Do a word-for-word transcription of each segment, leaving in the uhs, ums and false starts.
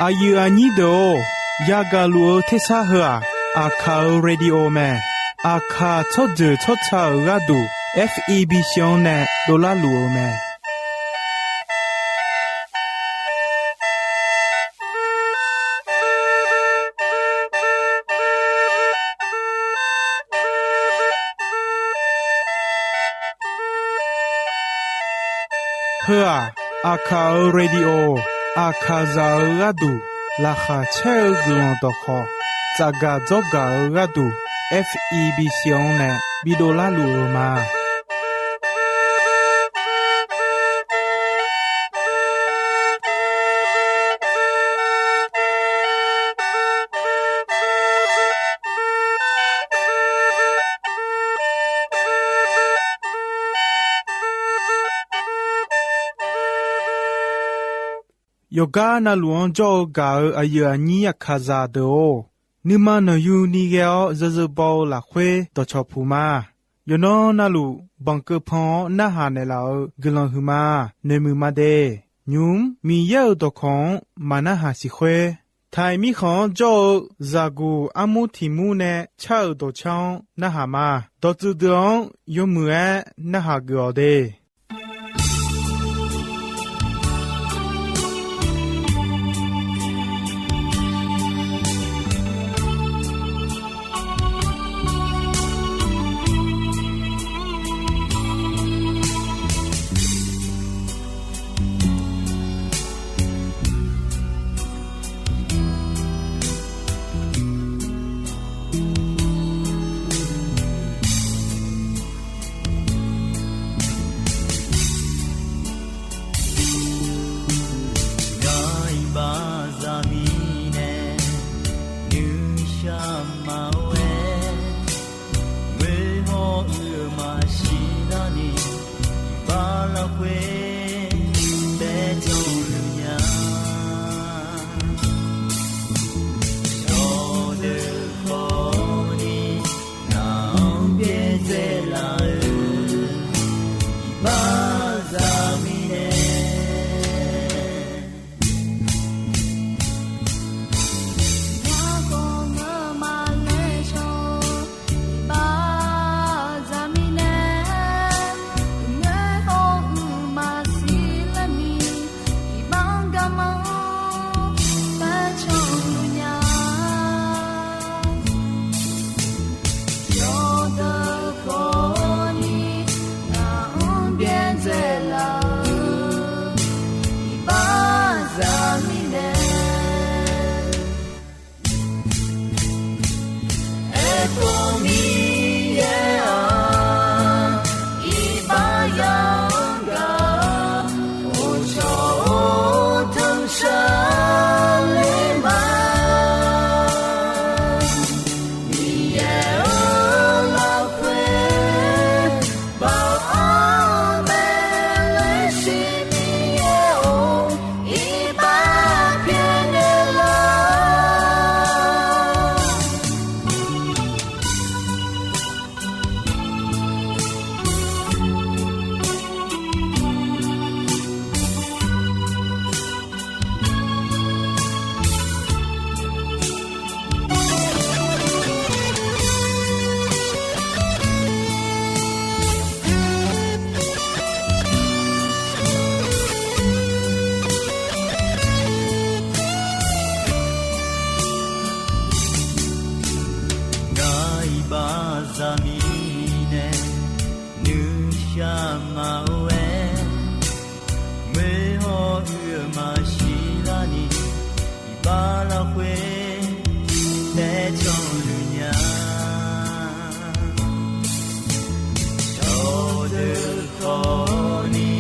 Aqyuif aqnyir deuq-or, yagaq luf-eu tersar heu-aq, Aqkaq-euq radio mae. Aqkaq tsawrjeuq tsawrca-euq gharduq, F E B C-anr nae dovlar luf-eu mae. Heu-aq, Aqkaq-euq radio, Aqkaqzaq-euq gharduq laqkhaq caer-eu guiqlanq dawqkhawq tsafgaq dzawrgaq-eu gharduq, F E B C-anr nae bidov larluf-eu ma. Yawqgar navluf-anr jawr-eu gaq-eu aqyuif aqnyir Aqkaqzaq deuq-or, nuima nanqyuni ghae-awr zarzeur baw-eu lafkhoer dawqcawq puq ma. Yawqnan navluf banqkeuv pan-awr narhaq naeqlaf-euq guiqlanq huiqma noeqmuiq ma de. Nymq-mr Miqyaer-euq dawqkawq-anr maqnarhaq siq khoer, Taiq mirkhanq-anr jawr-eu zaqguq armur tiq mur nae car-euq dawqcar-anr narhaq ma. Dawqtsuif deuq-anr yawmuiq-aer narhaq geuf-awq de. Ngaq iq baq zaq mirnae nuishar ma-or-aer, ngoer hawr uiq-eu maqshir larni, iqbax lafkhoer taev can luf nya. Yawqdeuq khawfni ngaq-anr byaerdzae laf-eu iqbax zaq mirnae, Yaqkawv ngeur ma laer can-eu iqbax zaq mirnae, ngoer hawr uiq maqshir larni, iqbax garma-anr taev can luf nya. Yawqdeuq khawfni ngaq-anr byaerdzae laf-eu iqbax zaq mirnae, Aerkhawf Miqyaer-aq, iqbax ya-anr gaq-eu, uqcawq-or tanqshar ler ma. Miqyaer-euq lafkhoer bav-awr mae laer shir Miqyaer-or, iqbax pyaeqnaeq lar. Ngaq iqbax zaq mirnae nuishar ma-or-aer, ngoer hawr uiq-eu maqshir larni, iqbax lafkhoer taev can luf nya. Yawqdeuq khawfni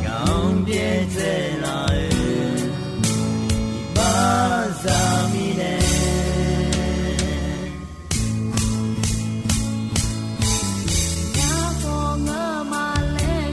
ngaq-anr byaerdzae laf-eu iqbax zaq mirnae, Yaqkawv ngeur ma laer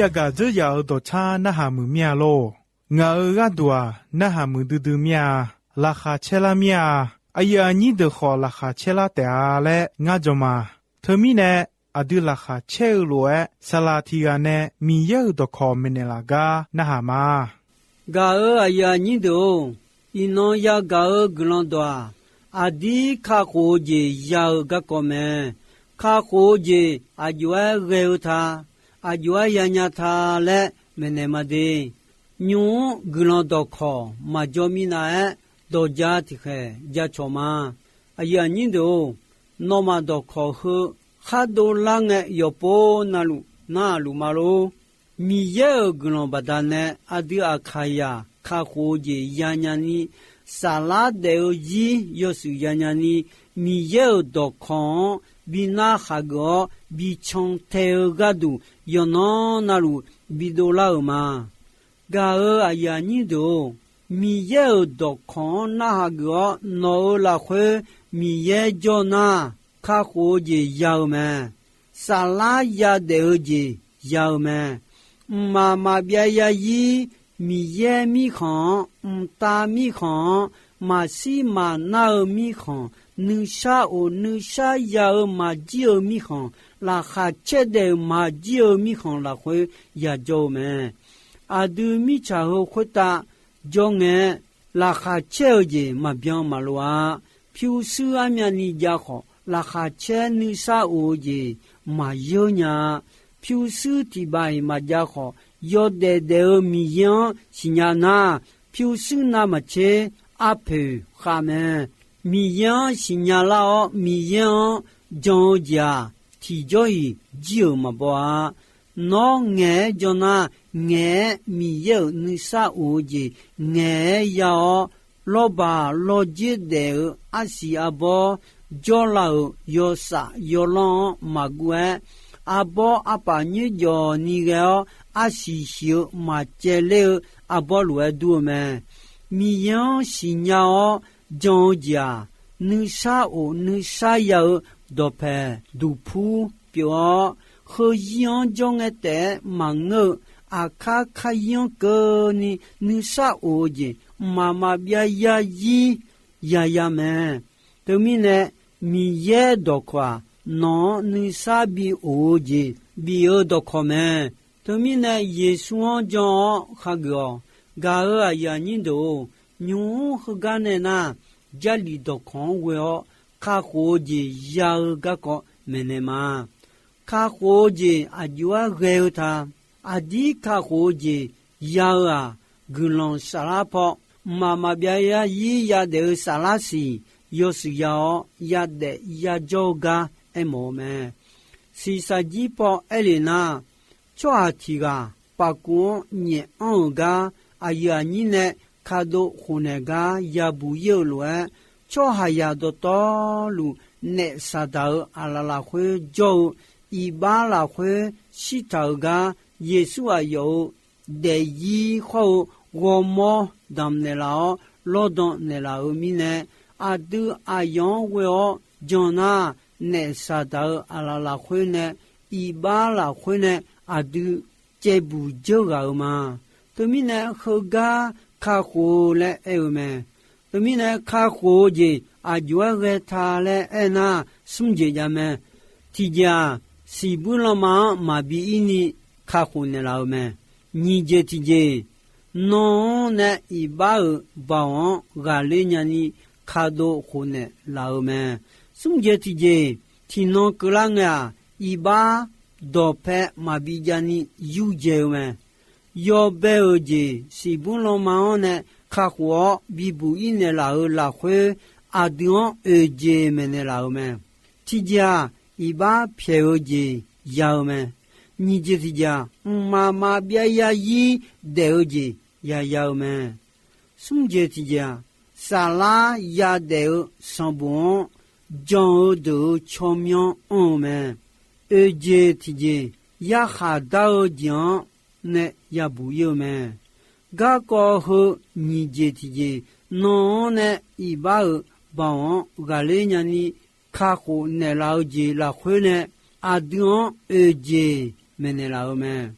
yagaq dzeur yaf-euq dawqtsar narhaq muiq mir-a lor. Ngaq-euq gharduq-aq, narhaq muiqdui dui mir-a. Laqkhaq caer lar mir-a. Aqyuif aqnyir deuq khawf laqkhaq caer lar taef-a laer ngar jan ma. Teumirnae, aqdui laqkhaq caer-eu lof-aer, saqlaq tiq ghaq nae Miqyaer-euq dawqkawq maeqnaeq laf gar narhaq ma. Gaq-euq aqyuif aqnyir deuq-or, iqnan yagaq-eu guiqlanq dawq-aq, aqdir kakhof-eu jeq ya-eu garkawv mae. Kakhof-eu jeq aqjox-aer ghae-eu ta, aqjox-aer yanya ta laer maeqnaeq ma de. Nymq-mr guiqlanq dawqkawq maqjawr minav-aer, dawqja tiqkhaeq jacawq ma. Aqyuif aqnyir deuq-or, nawmaf dawqkawq heu khar dovlar ngae, yawqpov navluf narhaq luf ma lor. Miqyaer-euq guiqlanq baqdanae aqdui aqkaqyaq kakhof-eu jeq yanya ni, saflar daef-eu zir yawshuif yanya ni, Miqyaer-euq dawqkawq-anr bi narhaq geuf-awr bi cantae-eu gharduq, yawqnan navluf bi dovlar-euq ma. Gaq-euq aqyuif aqnyir deuq-or, Miqyaer-euq dawqkawq-anr narhaq geuf-awr nawq-euq lafkhoer Miqyaer jawr nar, kakhof-eu jeq ya-eu mae. Saflar yadaef-eu jeq ya-eu mae. Mqmaq maqbyav yarzir Miqyaer mirkhanq-anr, mqtav mirkhanq-anr, maqshir maqnar-eu mirkhanq, nuisar of nuisar ya-eu maqjir-eu mirkhanq, laqkhaq caer daef-euq maqjir-eu mirkhanq lafkhoer yajawr-eu mae. Aqdui mirtsaq heu khoertav jawr ngae, laqkhaq caer-eu jeq maqbyan maqlof-a. Pyurshuir armyavni jav khawf, laqkhaq caer nuisar of-eu jeq maqyeur nya-a. Pyurshuir tiq baq-iq maqjav khawf, yawdaef daef-eu Miqyaer-anr siqnya nar, pyurshuir navmaqtser arpoeq khav mae. Miqyaer-anr siqnya lar-awr, Miqyaer-anr jan-eu jeq-aq, tiqjawr-iq jir-euq maqbaw-a. Nawr ngaeq-aer jan nar, ngaeq-aer Miqyaer-euq nuisar of-eu jeq ngaeq-aer ya-awr, lawrbaq lawrdzer daef-eu arsiq arbawr, jawrlav-euq yawsaf yawlanr-anr maqguv-aer, arbawr arpaf nyoerjawf ni ghae-awr, arsiq siq-eu maqcaevler-eu arbawr lof-aer dur-eu mae. Miqyaer-anr siqnya-awr jan-eu jeq-aq, nuisar of nuisar ya-eu dawqpaeq duqpur pyeuf-awr, heuzir-anr jawr ngae taef-aer maqngeur-eu, aqkar karyir-anr keuvni nuisar of-eu jeq mqmaq maqbyav yarzir yaya mae. Teumirnae, Miqyaer dawqkawq-aq, nawq-anr nuisar bi of-eu jeq bif-eu dawqkawq mae. Teumirnae, Yeqsur-anr jan-awr khageuf-awq. Gaq-euq aqyuif aqnyir deuq-or, nymq-mr heugar nae nar, Jarlif dawqkawq-anr ghoe-awr kakhof-eu jeq ya-eu garkawv maeqnaeq ma. Kakhof-eu jeq aqjox-aer ghae-eu ta. Aqdir kakhof-eu jeq ya-eu-aq, guiqlanq saflar paw, mqmaq maqbyav yarzir yadaef-eu saflar siq yawshuif ya-awr, yadaef yajawr-eu gar aermawf-eu mae. Shiqshaq jir paw aer lef nar, tsawrhaq tiq ghaq paf kuv-anr nyaef anr-euq gar, aqyuif aqnyir nae kadov khofnaeq gar yabuq ir-eu lof-aer, tsawrhaqzaq dawqtawvluf naef Saqdaq-euq aqlaf lafkhoer jawr-eu iqbax lafkhoer shirtaq-euq gar, Yeqsur aqyawf-euq daefzir hawr-eu ghawrmawr damq naeqlaf-awr lawrdan naeqlaf-euq mirnae, aqdui aqyawf-anr ghoe-awr jan nar, naef Saqdaq-euq aqlaf lafkhoer nae, iqbax lafkhoer nae aqdui caevbuq dzeur ghaq-euq ma. Teumirnae heugar kakhof-eu laer aer-eu mae. Teumirnae kakhof-eu jeq aqjox-aer ghae ta laer aernar, smr jeq jav mae. Tiqjeq-aq, siqbuir lanma-anr maqbi ir ni kakhof naeqlaf-euq mae. Nyiq jeq tiqjeq, nan-anr nae iqbax-euq baoq-anr ghaqler nyani kadov khofnaeq laf-euq mae. Smr jeq tiqjeq, tiqnan keuvlar ngae-aq, iqbax dawqpae maqbi jav ni yurdzae-eu mae. Yawbae-euq jeq siqbuir lanma-anr nae kakhof-awr bibuq ir naeqlaf-euq lafkhoer, aqdui-anr oeq jeq maeqnaeq laf-euq mae. Tiqjeq-aq, iqbax pyaeq-eu jeq ya-eu mae. Nyiq jeq tiqjeq-aq, mqmaq maqbyav yarzir daef-eu jeq yaya-eu mae. Smr jeq tiqjeq-aq, saflar yadaef-eu sanqbof-anr jan-eu deuq-euq tsawrmyanr anr-eu mae. Oeq jeq tiqjeq, yarkhaq dar-eu jeq-anr nae yabuq ir-eu mae. Garkawv heu nyiq jeq tiqjeq, nan-anr nae iqbax-euq baoq-anr ghaqler nyani kakhof naeqlaf-eu jeq lafkhoer nae, aqdui-anr oeq jeq maeqnaeq laf-eu mae.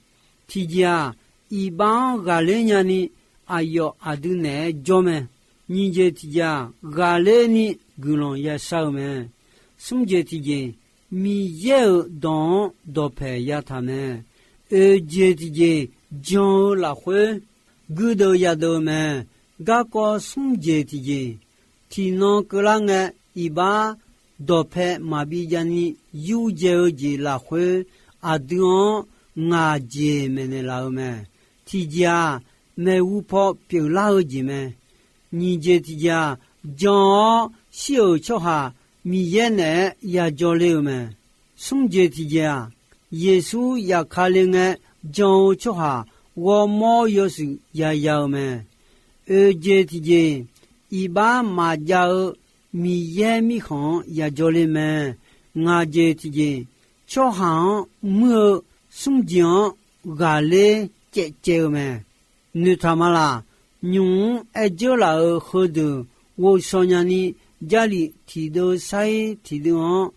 Tiqjeq-aq, iqbax-anr ghaqler nyani aqyawf aqdui naeq-aer jawr mae. Nyiq jeq tiqjeq-aq, ghaqler ni guiqlanq yashar-eu mae. Smr jeq tiqjeq, Miqyaer-euq dawq-anr dawqpaeq yataq mae. Oeq jeq tiqjeq, jan-eu lafkhoer guirdeuv yadeuv-eu mae. Garkawv smr jeq tiqjeq, tiqnan keuvlar ngae, iqbax dawqpae maqbi javni yurdzae-eu jeq lafkhoer, aqdui-anr ngaq jeq maeqnaeq laf-eu mae. Tiqjeq-aq, maeqhu paw pyeuflar-eu jeq mae. Nyiq jeq tiqjeq-aq, jan-awr shir-euq tsawrhaq Miqyaer naeq-aer yajawr ler-eu mae. Smr jeq tiqjeq-aq, Yeqsur yaf ka le ngae, jan-eu tsawrhaq ghawrmawr yawshuif yaya-eu mae. Oeq jeq tiqjeq, iqbax maqjav-eu Miqyaer mirkhanq-anr yajawr ler mae. Ngaq jeq tiqjeq, tsawrhaq-anr muir-eu smr jeq-anr ghaqler caevcaev-eu mae. Noeqtaq ma laq, nymq-mr aer dzeur laf-euq heudeuq ghovshaw nyani, Jarlif tiqdeuv sair tiqdeuv-anr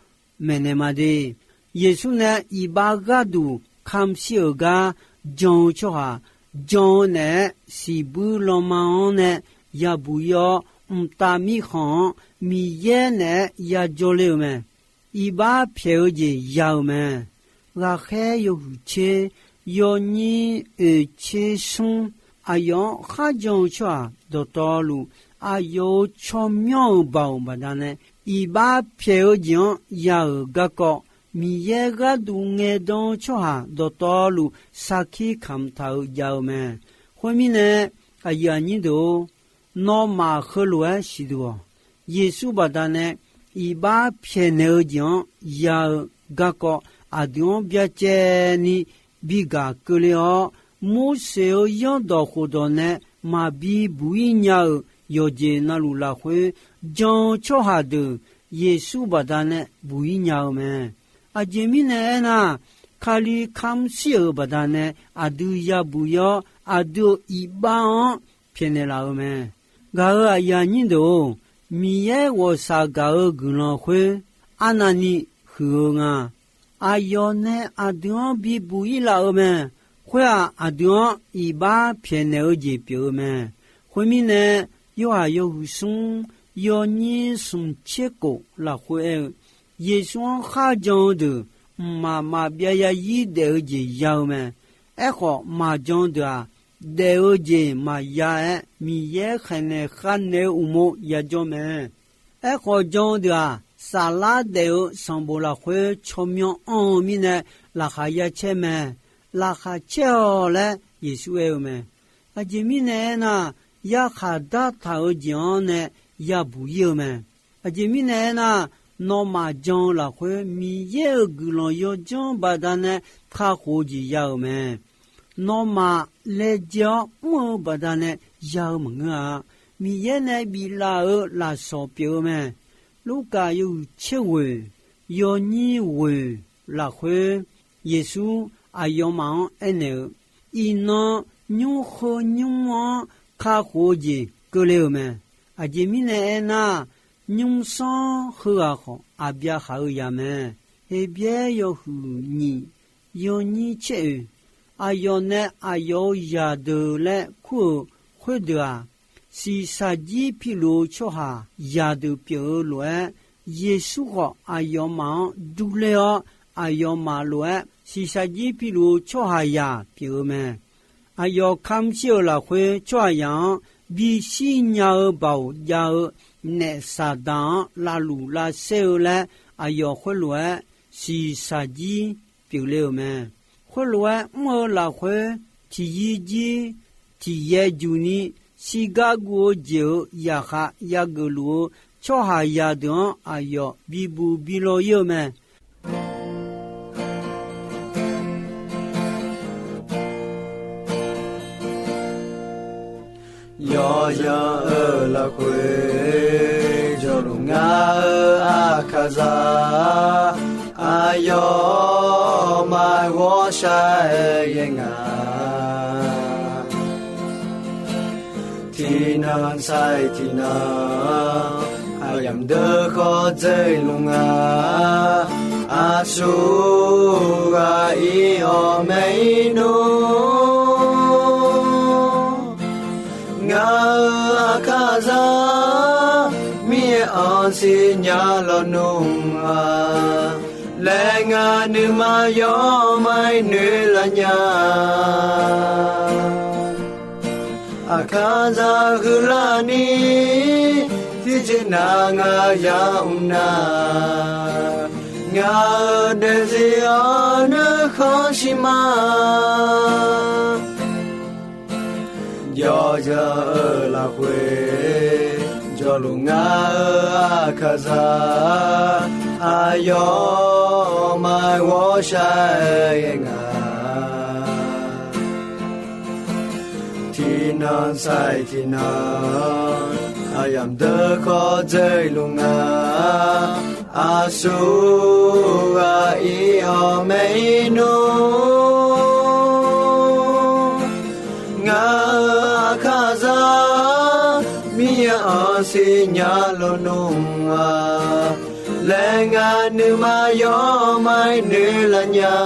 maeqnaeq ma de. Yeqsur nae iqbax gharduq kamq shir-euq gar jan-eu tsawrhaq, jan-eu naeq-aer siqbuir lanma-anr nae yabuq ir-awr, mqtav mirkhanq-anr Miqyaer naeq-aer yajawr ler-eu mae. Iqbax pyaeq-eu jeq ya-euq mae. Ghaqkhaer yawhuiq tser, yawnyir oeq tser smr, aqyawf-anr kharjan-eu tsawrhaq dawqtawvluf, aqyawf-euq tsawrmyanr-euq baoq baqdanae, iqbax pyaeq-eu jeq-anr ya-euq garkawv, Miqyaer gharduq ngaeqdan-eu tsawrhaq dawqtawvluf sarkir kamq taq-eu jav-eu mae. Khoermirnae, aqyuif aqnyir deuq-or, nawmaf heulof-aer siqduq-awq. Yeqsur baqdanae iqbax pyaeqnaeq-eu jeq-anr ya-eu garkawv, aqdui-anr byacaevni bi gaq keuvle-awr, Morseq-euq zanrdawq khofdawq nae maqbi buq-ir nya-euq yawqjeq navluf lafkhoer, jan-eu tsawrhaq deuq Yeqsur baqdanae buq-ir nya-eu mae. Aqjeq mirnae aernar, Kali kamq shir-euq baqdanae aqdui yabuq ir-awr, aqdui-euq iqbax-anr pyaeqnaeq laf-eu mae. Gaq-euq aqyuif aqnyir deuq-or, Miqyaer ghawqshaq gaq-eu guiqlanq khoer arnavni huiq-eu nga. Aqyawf nae aqdui-anr bibuq-ir laf-eu mae. Khoer-aq, aqdui-anr iqbax pyaeqnaeq-eu jeq pyeuf-eu mae. Khoermirnae, Yorhaq yawhuiq smr, yawnyir smq tser kof lafkhoer aer-eu, Yeqsur-anr kharjan-eu deuq mqmaq maqbyav yarzir daef-eu jeq ya-eu mae. Aerkhawf, maqjan-eu deuq-aq, daef-eu jeq maqya-aer, Miqyaer khaeqnaeq kharnaeq-eu uqmov yajawr mae. Aerkhawf, jan-eu deuq-aq, saflar daef-eu sanqbof lafkhoer tsawrmyanr anr-eu mirnae, laqkhaq ya caer mae. Laqkhaq caer-awq laer Yeqsur aer-eu mae. Aqjeq mirnae aernar, yarkhaq dartaq-eu jeq-anr nae yabuq-ir-eu mae. Aqjeq mirnae aernar, nawmaf jan-eu lafkhoer Miqyaer-euq guiqlanq yawdzanr baqdanae kakhof-eu jeq ya-euq mae. Nawmaf laejae-awr mr-eu baqdanae ya-eu maqngeur-a. Miqyaer nae biflaf-euq lafsawq pyeuf-eu mae. Lurkaf yawhuiq tser ghoeq, yawnyir ghoeq lafkhoer, Yeqsur aqyawfmaf-anr aernaeq-eu, iqnan nymr heu nymr-anr kakhof-eu jeq keuvle-euq mae. Aqjeq mirnae aernar, nymrsanr heughaq khawf, Aqbyaqhaq Aqbyaqhaq-euq zaq mae. Heqbyaer yawhuiq nyiq, yawnyir tser oeq, aqyawf nae aqyawf-euq zaqdeuq laer kur-euq khoerdeuq-aq, shiqshaq jir piluf-eu tsawrhaq zaqdeuq pyeuf-eu lof-aer, Yeqsur khawf aqyawfmaf-anr durler-awr, aqyawfmaf lof-aer shiqshaq jir piluf-eu tsawrhaqzaq pyeuf-eu mae. Aqyawf kamq shir-euq lafkhoer tsawrhaqzaq-anr bishir nya-eu baoq jav-eu naef Saqdaq-anr lavluf lavsaer-eu laer, aqyawf khoerlof-aer shiqshaq jir pyeufle-euq mae. Khoerlof-aer mr-eu lafkhoer, tiqyir jir tiqyaer juq ni, shirgar guv-eu jeq-euq zaqkhav yageuf luf-eu tsawrhaqzaq deuq-anr aqyawf bibuq bilaw-ir-eu mae. Yawzeu-eu lafkhoer jawrluf ngar-eu aqkaqzaq, aqyawfmaf ghawqshaq-aer ghae nga. Tiqnan sair tiqnan, aqyamq deuq khawf dzaeq luf nga. Aqsur ghaq ir-awr maeq-ir nmr, ngaq-euq aqkaqzaq Miqyaer-anr siqnya lawnmr-a laer, ngaq nuima yawmar-aer noeq laf nya. Aqkaqzaq huiqlar ni, tiqjeq nav ngaq ya mr nar, ngaq-euq daefzir-anr nuikhanr shir ma. Jawrzaq-eu lafkhoer jawrluf ngar-eu aqkaqzaq, aqyawfmaf-aer ghawqshaq-aer ghae nga. Tiqnan sar-iq tiqnan, aqyamq deuq khawf dzaeq luf nga. Aqsur ghaq ir-awr maeq-ir nmr, ngaq-euq aqkaqzaq Miqyaer-anr siqnya lawnmr-a laer, ngaq nuima yawmar-aer noeq laf nya.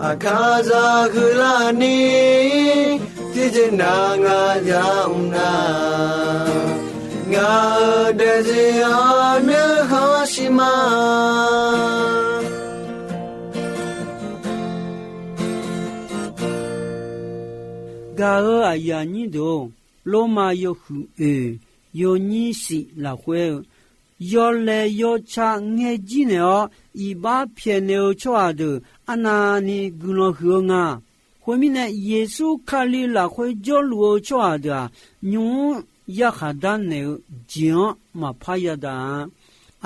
Aqkaqzaq huiqlar ni, tiqjeq nav ngaq ya mr nar, ngaq-euq daefzir-anr nuikhanr shir ma. Gaq-eu aqyuif aqnyir deuq-or, Lormav yawhuiq oeq yawnyir shif lafkhoer-eu, yawlaeq yawtsaq ngaejir naeq-awr iqbax pyaeqnaeq-eu tsawrhaq deuq arnavni guiqlanq huiq-eu nga. Khoermirnae, Yeqsur Kali lafkhoer jawrluf-eu tsawrhaq deuq-aq, nymq-mr yarkhaq darnaeq-eu jeq-anr maqpar yadaq-a.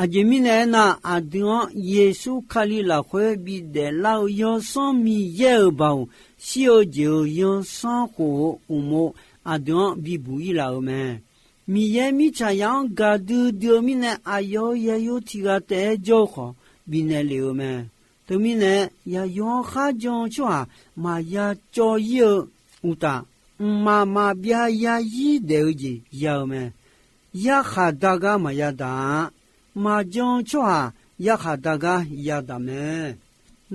Aqjeq mirnae aernar, aqdui-anr Yeqsur Kali lafkhoer bidaef lar-eu Yawsanr Miqyaer-euq baoq shir-eu jeq-euq yawsanr khof-eu uqmov aqdui-anr bibuq-ir laf-euq mae. Miqyaer mirtsaqzaq-anr gaqdui dui-eu mirnae, aqyawf-euq yayov tiq ghaq taef-aer jawr-eu khawf, bifnaeq lef-eu mae. Teumirnae, yaqyo-anr kharjan-eu tsawrhaq maqya cawv-ir-eu uqtaf, mqmaq maqbyav yazir daef-eu jeq ya-eu mae. Yarkhaq dar gar maqya daq-a. Maqjan-eu tsawrhaq yarkhaq dar gar yadaq mae.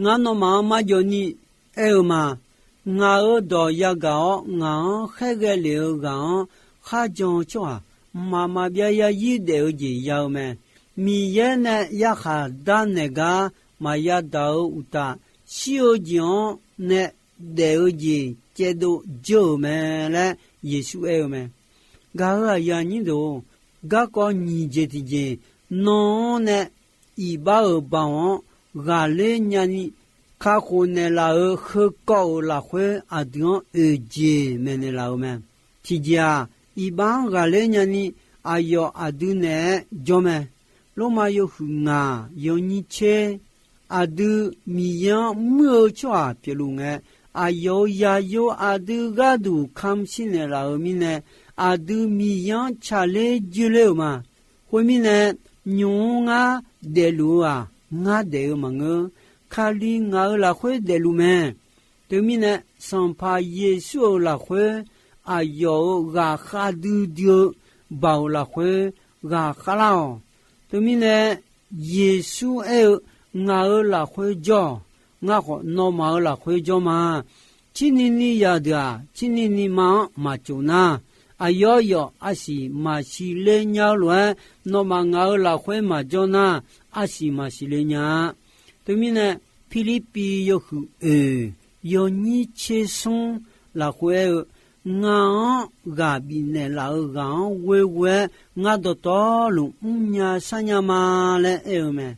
Ngar nawmaf-anr marjawv ni aer-eu ma. Ngaq-euq dawq yagaq-awr, ngaq-anr khaerghae lef-eu ghaq-anr kharjan-eu tsawrhaq, mqmaq maqbyav yazir daef-eu jeq ya-eu mae. Miqyaer nae yarkhaq darnaeq gar maqya daq-eu uqtaf, shir-eu jeq-anr nae daef-eu jeq caevdov dzeur-euq mae laer Yeqsur aer-eu mae. Gaq-euq aqyuif aqnyir deuq-or, garkawv nyiq jeq tiqjeq, nan-anr nae iqbax-euq baoq-anr ghaqler nyani kakhof naeqlaf-euq heukawv-euq lafkhoer aqdui-anr oeq jeq maeqnaeq laf-eu mae. Tiqjeq-aq, iqbax-anr ghaqler nyani aqyawf aqdui naeq-aer jawr mae. Lormav yawhuiq ngaq yawnyir tser, aqdui Miqyaer-anr muir-eu tsawrhaq pyeufluf ngae, aqyawf-euq yaqyo aqdui gharduq kamq shir naeqlaf-euq mirnae, aqdui Miqyaer-anr tsaqler joerler-euq ma. Khoermirnae, nymq-mr ngar daefluf-eu-aq, ngar daef-eu maqngeur. Kali ngaq-euq lafkhoer daefluf mae. Teumirnae, Sanqpaq Yeqsur-euq lafkhoer aqyawf-euq ghaqkhav duidui-eu baoq lafkhoer ghaqkhav lar-awq. Teumirnae, Yeqsur aer-eu, Ngaq-euq lafkhoer jawr-awq. Ngar khawf nawmaf-euq lafkhoer jawr ma. Cirni ni yadeuq-aq, cirni ni ma-anr maqtsof nar, aqyawf yawf arsiq maqsiq le nya-eu lof-aer, nawmaf ngaq-euq lafkhoer maqjawr nar, arsiq maqsiq le nya-a. Teumirnae, Pirlirpiv yawhuiq oeq yawnyir tser smr lafkhoer aer-eu, Ngaq-anr ghaq bifnaeq laf-euq ghaq-anr ghoeghoe-aer ngar dawqtawvluf mrnya sharnya ma laer aer-eu mae.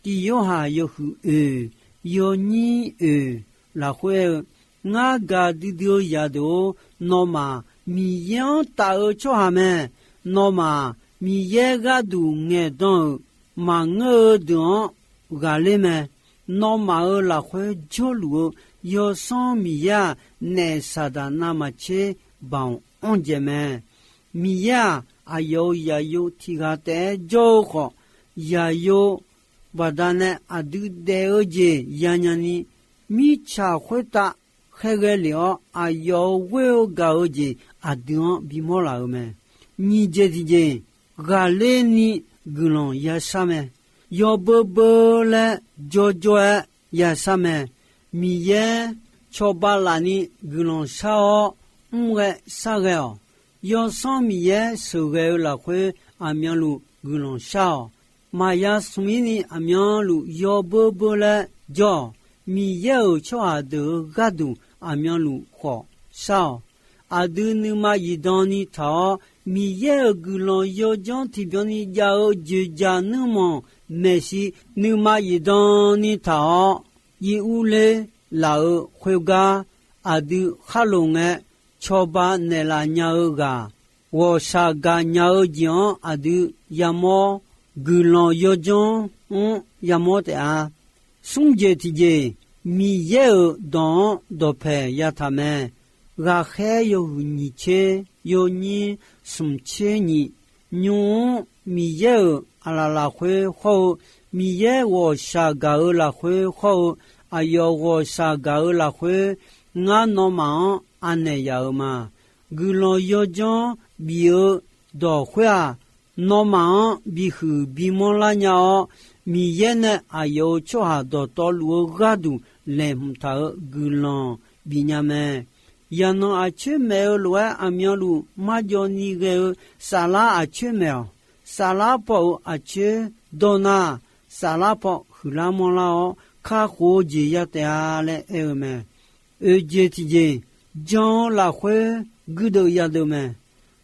Tiq Yorhaq yawhuiq oeq yawnyir oeq lafkhoer aer-eu, Ngar gaqdui dui-eu yadeuq-or, nawmaf Miqyaer-anr taf-eu tsawrhaq mae. Nawmaf Miqyaer gharduq ngaeqdan-euq maqngeur-eu deuq-anr ghaqler mae. Nawmaf-euq lafkhoer jawrluf-eu Yawsanr Miqyaer-aq, naef Saqdaq navmaqtser baoq anr dzaeq mae. Miqyaer-aq, aqyawf-euq yaqyo tiq ghaq taef-aer jawr-eu khawf, yaqyo baqdanae aqdui daef-eu jeq yanya ni, mirtsaq khoertav khaerghae lef-awr, aqyawf-euq ghoer-eu gaq-eu jeq aqdui-anr bimawr laf-eu mae. Nyiq jeq tiqjeq, ghaqler ni guiqlanq yashar mae. Yawbeur beur laer jawrjawr-aer yashar mae. Miqyaer cawba lafni guiqlanq shar-awr mr ghae shar ghae-awq. Yawsanr Miqyaer sheuqghae-eu lafkhoer aqmyanluf guiqlanq shar-awq. Maqya smq-ir ni aqmyanluf yawbeur beur laer jawr-awq. Miqyaer-euq tsawrhaq deuq-euq gharduq aqmyanluf khawf shar-awq. Aqdui nuima zifdan ni taq-awr, Miqyaer-euq guiqlanq yawdzanr tiqbyan ni jav-eu dzoeqdzaq nuirmanq maeqshi nuima zifdan ni taq-awr, ir urler laf-eu khoergar, aqdui khar loq ngae, cawba naeqlaf nya-eu ghaq, ghawqshaq gaqnya-eu jeq-anr aqdui yamawr, guiqlanq yawdzanr-anr yamawr taef-a. Smr jeq tiqjeq, Miqyaer-euq dawq-anr dawqpaeq yataq mae. Ghaqkhaer yawhuiq nyiq tser yawnyir smq tser nyiq, nymq-mr Miqyaer-euq aqlaf lafkhoer khawr-eu, Miqyaer ghawqshaq gaq-eu lafkhoer khawr-eu, aqyawf ghawqshaq gaq-eu lafkhoer, ngar nawmaf-anr anaeq yaf-euq ma. Guiqlanq yawdzanr bif-eu dawq khoer-aq, nawmaf-anr bihuiq bimanr lar nya-awr, Miqyaer nae aqyawf-euq tsawrhaq dawqtawvluf-eu gharduq laeqhmq taq-euq guiqlanq bifnya mae. Yaqnan aqcoer maeq-eu lof-aer aqmyanluf marjawv ni ghae-eu saflar aqcoer maeq-awq. Saflar paw-euq aqcoer dawr nar, saflar paw huiqlar manrlar-awr, kakhof-eu jeq ya taef-a laer aer-eu mae. Oeq jeq tiqjeq, jan-eu lafkhoer guirdeuv yadeuv mae.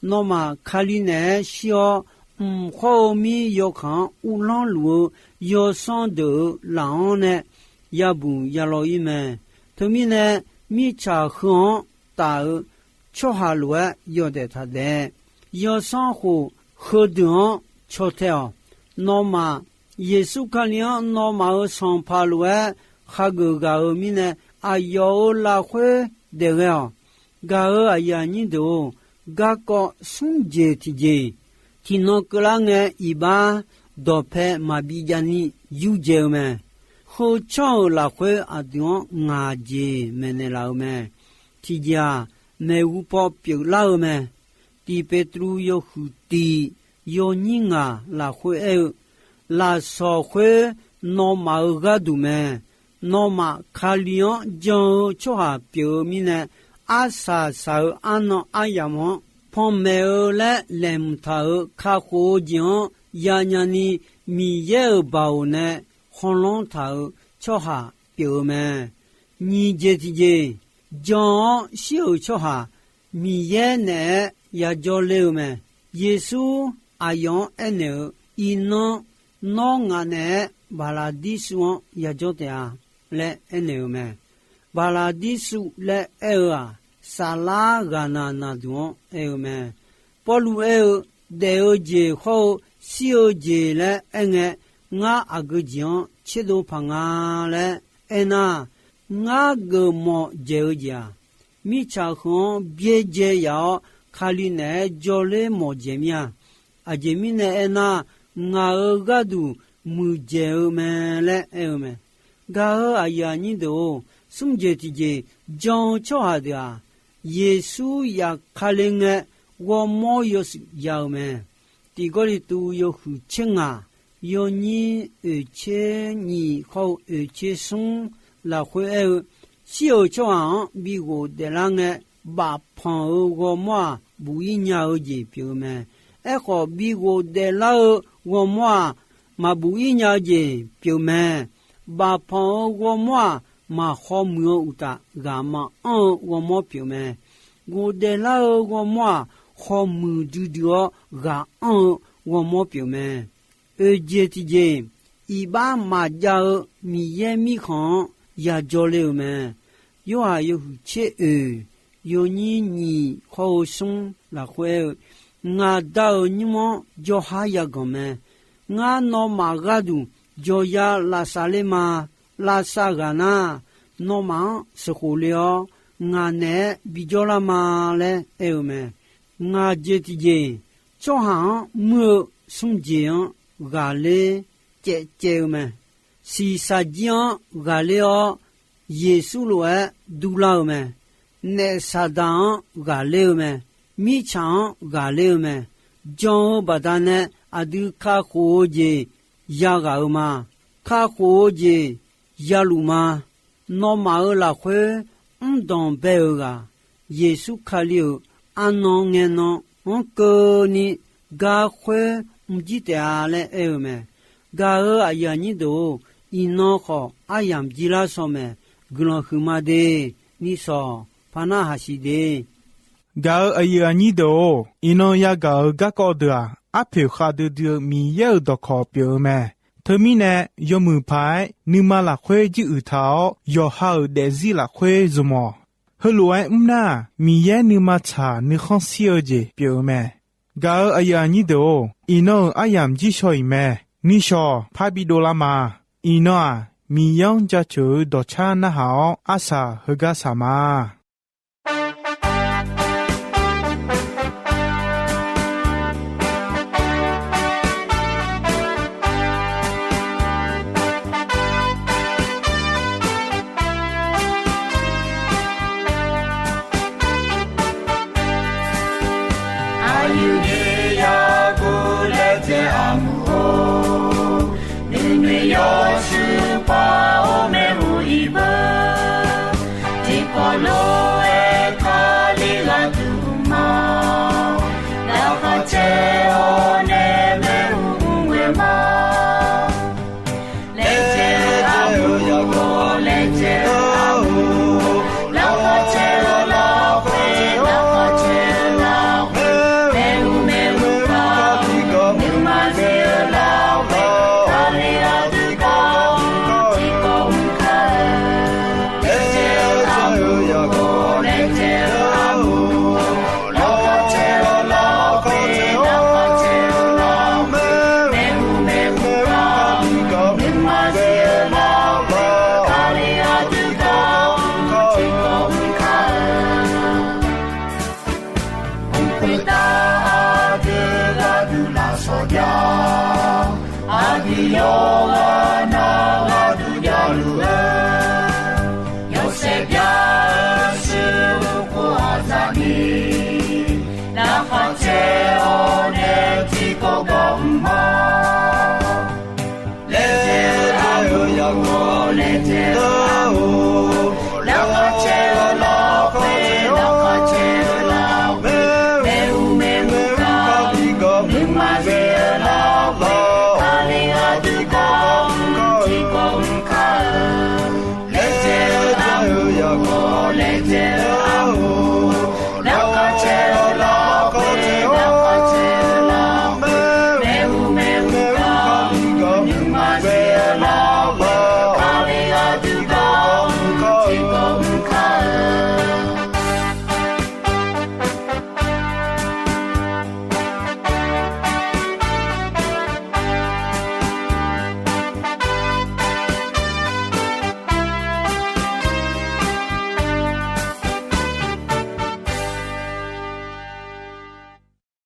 Nawmaf Kali naeq-aer shir-awr, mq khawr-eu mir yawkaq-anr uvlanr luf-eu yawsanr deuq-euq laf-anr nae yabuq yalaw-ir mae. Teumirnae, mirtsaq heu-anr taf-eu tsawrhaq lof-aer yawdaef taq daef. Yawsanr khof heudeuq-anr caw tae-awq. Nawmaf, Yeqsur Kali-anr nawmaf-euq sanqpaq lof-aer khageuf ghaq-euq mirnae, aqyawf-euq lafkhoer daef ghae-awq. Gaq-euq aqyuif aqnyir deuq-or, garkawv smr jeq tiqjeq, tiqnan keuvlar ngae iqbax dawqpae maqbi jav ni yurdzae-eu mae. Heu tsanr-euq lafkhoer aqdui-anr ngaq jeq maeqnaeq laf-eu mae. Tiqjeq-aq, maeqhu paw pyeuflar-eu mae. Tiq Petruv yawhuiq tiq yawnyir ngaq lafkhoer aer-eu, lafsawq khoer nawmaf-euq gharduq mae. Nawmaf Kali-anr jan-eu tsawrhaq pyeuf-eu mirnae, arsaq saq-eu arnan aryamq-anr panmaeq-eu laer laeqhmq taq-euq kakhof-eu jeq-anr yanya ni, Miqyaer-euq baoq nae khawlanr taq-euq tsawrhaq pyeuf-eu mae. Nyiq jeq tiqjeq, jan-awr shir-euq tsawrhaq Miqyaer naeq-aer yajawr ler-eu mae. Yeqsur aqyawf-anr aernaeq-eu, Iqnan nawr ngaq naeq-aer Baqlaqdirsuv-anr yajawr taef-a laer aernaeq-eu mae. Baqlaqdirsuv laer aer-eu-aq, saflar ghaqnaq naqduq-anr aer-eu mae. Pawrluv aer-eu, daef-eu jeq hawr-eu shir-eu jeq laer aerngae, ngar aqgeu jeq-anr tserdov paq nga laer aernar, ngar geufmawf dzaeq-eu jeq-aq, mirtsaq heu-anr byaerdzae yaf-awr Kali naeq-aer jawrler mawf dzaeq mir-a. Aqjeq mirnae aernar, ngaq-euq gharduq muiqdzaeq-eu mae laer aer-eu mae. Gaq-eu aqyuif aqnyir deuq-or, smr jeq tiqjeq, jan-eu tsawrhaq deuq-aq, Yeqsur yaf Kali ngae, ghawrmawr yawshuif ya-eu mae. Tiq Gawrliqtu yawhuiq tser ngaq, yawnyir oeq tser nyiq hawr-eu oeq tser smr lafkhoer aer-eu, shir-euq tsawrhaq-anr bi ghofdaef lar ngae, bafpanq-euq ghawrmawr-aq, buq-ir nya-eu jeq pyeuf-eu mae. Aerkhawf, bi ghofdaef lar-eu ghawrmawr-aq, maqbuq-ir nya-eu jeq pyeuf mae. Bafpanq-euq ghawrmawr-aq, maq khawmuiq-eu uqtaf, ghaq maqanr-eu ghawrmawr pyeuf mae. Ghofdaef lar-eu ghawrmawr-aq, khawmuiq duidui-awr ghaq anr-eu ghawrmawr pyeuf mae. Oeq jeq tiqjeq, iqbax maqjav-eu Miqyaer Mirkhanq-anr yajawr ler-eu mae. Yorhaq yawhuiq tser oeq, yawnyir nyiq hawr-eu smr lafkhoer aer-eu, Ngaq Da-euq nymr-anr jawrhar yaganq mae. Ngar nawmaf gharduq jawqya lavsav ler ma. Lavsav ghaq nar, nawmaf-anr sheuqkhof le-awr, ngaq naeq-aer bijawr lar ma laer aer-eu mae. Ngaq jeq tiqjeq, tsawrhaq-anr muir-eu smr jeq-anr ghaqler caevcaev-eu mae. Shiqshaq jir-anr ghaqler-awr, Yeqsur lof-aer durlar-eu mae. Naef Saqdaq-anr ghaqler-eu mae. Mirtsaq-anr ghaqler-eu mae. Jan-eu baqdanae aqdui kakhof-eu jeq yaghaq-eu ma. Kakhof-eu jeq yaluf ma. Nawmaf-euq lafkhoer mrdanq bae-euq ghaq, Yeqsur Kali-euq arnan ngaenan-anr keuvni gar khoer mrjir taef-a laer aer-eu mae. Gaq-euq aqyuif aqnyir deuq-or, iqnan khawf aryamq jir lar shawr mae. Guiqlanq huiqma de. Nishawq par narhaq siq de. Gaq-euq aqyuif aqnyir deuq-or, iqnan yagaq-euq garkawv deuq-aq, arpoeq khavdui dui-eu Miqyaer-euq dawqkawq pyeuf-eu mae. Teumirnae, yawmuiq paq-aer nuima lafkhoer jiruiq taq-awr, yawqha-euq daefzir lafkhoer zmq-awq. Heulof-aer mr nar, Miqyaer nuima tsaq nuikhanr shir-eu jeq pyeuf-eu mae. Gaq-euq aqyuif aqnyir deuq-or, iqnan-euq aryamq jir shaw-iq mae. Nishawq par bidov lar ma. Iqnan-aq, Miqyaer-anr jaceuq-eu dawqcar narhaq-awr, arsaq heugar saq ma. Aqyuif ni yaguv laejae armur-or, nuinoeq yawshuif par-awr maeqhu iqbeu